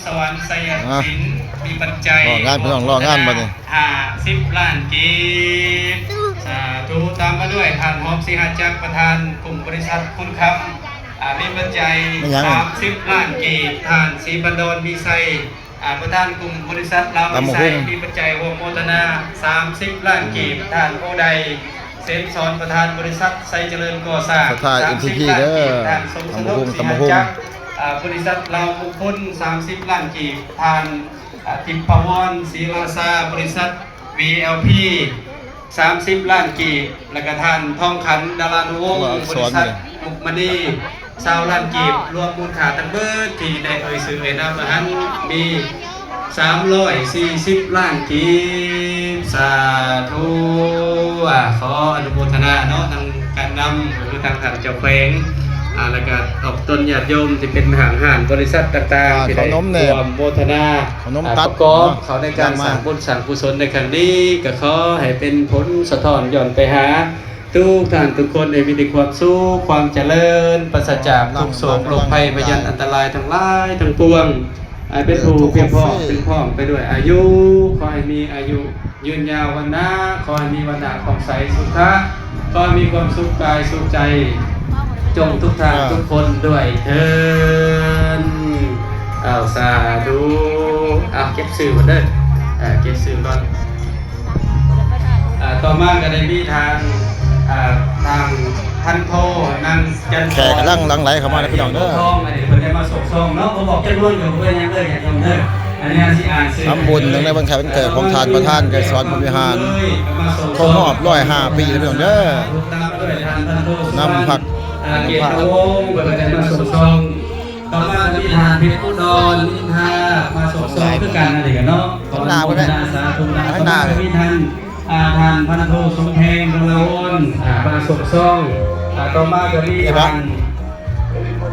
ສະຫວັນໄຊຍະສິນ ມີປັດໄຈ ລໍງານ ພີ່ນ້ອງ ລໍງານບັດນີ້ ຫ້າສິບລ້ານກີບ. ສາທຸ. ຕາມມາດ້ວຍທ່ານ ຫອມ ສີຫະຈັກ ປະທານກຸ່ມບໍລິສັດຄຸນຄຳ ອາ ມີປັດໄຈ ສາມສິບລ້ານກີບ. ທ່ານ ສີພັນດອນ ມີໄຊ ອາ ປະທານກຸ່ມບໍລິສັດລາວມີໄຊ ມີປັດໄຈຮ່ວມໂມທະນາ ສາມສິບລ້ານກີບ. ທ່ານ ໂອໄດ ເສນສອນ ປະທານບໍລິສັດໄຊຈະເລີນກໍ່ສ້າງ ສາມສິບລ້ານກີບ. ທ່ານ ສົມສະໜົບ ສີຫະຈັກ ອາ ບໍລິສັດລາວມຸງຄຸນ ສາມສິບລ້ານກີບ. ທ່ານ ອາ ທິບພະວອນ ສີລາຊາ ບໍລິສັດ ວີແອລພີ ສາມສິບລ້ານກີບ ແລ້ວກະທ່ານ ທອງຂັນ ດາລານຸວົງ ບໍລິສັດມຸກມະນີ ຊາວລ້ານກີບ. ລວມມູນຄ່າທັງເບິດທີ່ໄດ້ເອີ່ຍຊື່ເອີ່ຍນາມມາຫັ້ນ ມີສາມຮ້ອຍສີ່ສິບລ້ານກີບ. ສາທຸ. ອາ ຂໍອະນຸໂມທະນາເນາະ ທາງການນຳ ກໍຄືທາງທ່ານເຈົ້າແຂວງ ອາ ແລ້ວກະອອກຕົນຍາດໂຍມທີ່ເປັນຫ້າງຮ້ານບໍລິສັດຕ່າງໆ ທີ່ໄດ້ຮ່ວມໂມທະນາ ອາ ປະກອບເຂົ້າໃນການສ້າງບຸນສ້າງກຸສົນໃນຄັ້ງນີ້ ກໍຂໍໃຫ້ເປັນຜົນສະທ້ອນຍ້ອນໄປຫາ ທຸກທ່ານທຸກຄົນໃຫ້ມີແຕ່ຄວາມສຸກ ຄວາມຈະເລີນ ປາສະຈາກທຸກໂສກໂລກໄພ ພະຍັນອັນຕະລາຍທັງຫຼາຍທັງປວງ ໃຫ້ເປັນຜູ້ພຽງພ້ອມ ເປັນພ້ອມໄປດ້ວຍອາຍຸ ຂໍໃຫ້ມີອາຍຸຍືນຍາວວັນນາ ຂໍໃຫ້ມີວັນນາຜ່ອງໃສສຸຂະ ຂໍໃຫ້ມີຄວາມສຸກກາຍສຸກໃຈ ຈົ່ງທຸກທ່ານທຸກຄົນດ້ວຍເທີ້ນ. ອ້າວ ສາທຸ. ອ້າວ ເກັບຊື່ກ່ອນເດີ ເອີ ເກັບຊື່ກ່ອນ. ອາ ຕໍ່ມາກໍໄດ້ມີທາງ ອາ ທາງພັນໂທ ນາງຈັນ ແຂກກຳລັງຫຼັ່ງໄຫຼເຂົ້າມາເດີພີ່ນ້ອງເດີ. ທອງ ອັນນີ້ເພິ່ນໄດ້ມາໂສກຊອງເນາະ ບໍ່ບອກຈຳນວນກໍບໍ່ເປັນຫຍັງເດີ ຍາດໂຍມເດີ. ອັນນີ້ຊິອ່ານຊື່ ທຳບຸນເນື່ອງໃນວັນຄ້າຍວັນເກີດຂອງທ່ານປະທານໄກສອນ ພົມວິຫານ ຄົບຮອບຮ້ອຍຫ້າປີເດີພີ່ນ້ອງເດີ. ນຳພັກ ອາ ນຳພາ ເກດຕະວົງ ເພິ່ນກໍໄດ້ມາໂສກຊອງ. ຕໍ່ມາກໍມີທ່ານເພັດອຸດອນ ນິນທາ ມາໂສກຊອງຄືກັນ ອັນນີ້ກໍເນາະ ຂໍອະນຸໂມທະນາສາທຸນຳ. ຕໍ່ມາກໍມີທ່ານ ອາ ທ່ານພັນໂທ ສົມແພງ ດອນລາວອນ ອາ ມາໂສກຊອງ. ອາ ຕໍ່ມາກໍມີທ່ານ